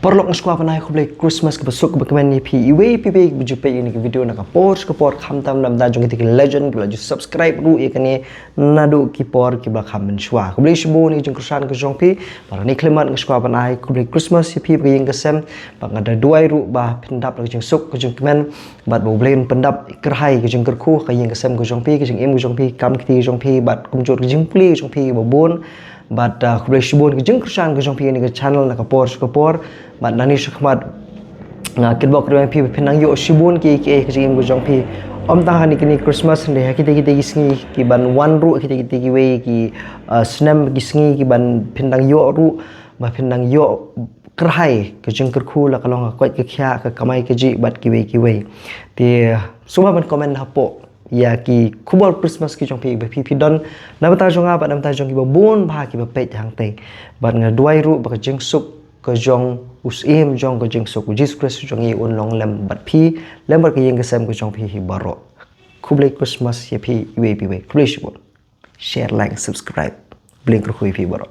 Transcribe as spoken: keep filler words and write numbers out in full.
Paralok, nga sngewbha ban ai khublei Christmas kaba suk kaba kmen ïa phi iwei pa iwei ba ju peit ïa kane ka video na ka por sha ka por, khamtam na ka bynta jong kita ki legend kiba la ju subscribe ruh ïa kane naduh ki por kiba kham mynshuwa. Khublei shibun ïa ka jingkyrshan ka jong phi. Bad ha kane ka khyllipmat nga sngewbha ban ai khublei Christmas ïa phi bad ka ïing ka sem, bad nga da duwai ruh ba phin dap da ka jingsuk ka jingkmen, bad ba U Blei un pyndap kyrhai ka jingkyrkhu ha ka ïing ka sem ka jong phi, ka jingim ka jong phi, ka kam ka kti ka jong phi, bad kumjuh ka jingpule ka jong phi ba bun. Bad, ah, khublei shibun ka jingkyrshan ka jong phi ïa kane ka channel na ka por sha ka por. Bad nangne shakhmat nga kitbok ruh ïa phi ba phin nang ïoh shibun kiei kiei ha ka jingim ka jong phi. Ym tang ha kane ka Christmas, hynrei ha kita kita ki sngi kiban wan ruh, kita kita kiwei ki, ah, snem, ki sngi kiban phin nang ïoh ruh, ba phin nang ïoh kyrhai ka jingkyrkhu, la ka long ka koit ka khiah, ka kamai kajih bad kiwei kiwei. Te sngewbha ban comment hapoh ïa ki khubor Christmas ki jong phi ba phi phi don na bynta jong nga bad na bynta jong kiba bun bha kiba peit hangtei. Bad nga duwai ruh ba ka jingsuk ka jong U Syiem, jong ka jingsuk U Jisu Khrist jong ngi un long lem bad phi, lem bad ka ïing ka sem ka jong phi hi baroh. Khublei Christmas ïa phi iwei pa iwei. Khublei shibun. Share, like, subscribe. U Blei un kyrkhu ïa phi baroh.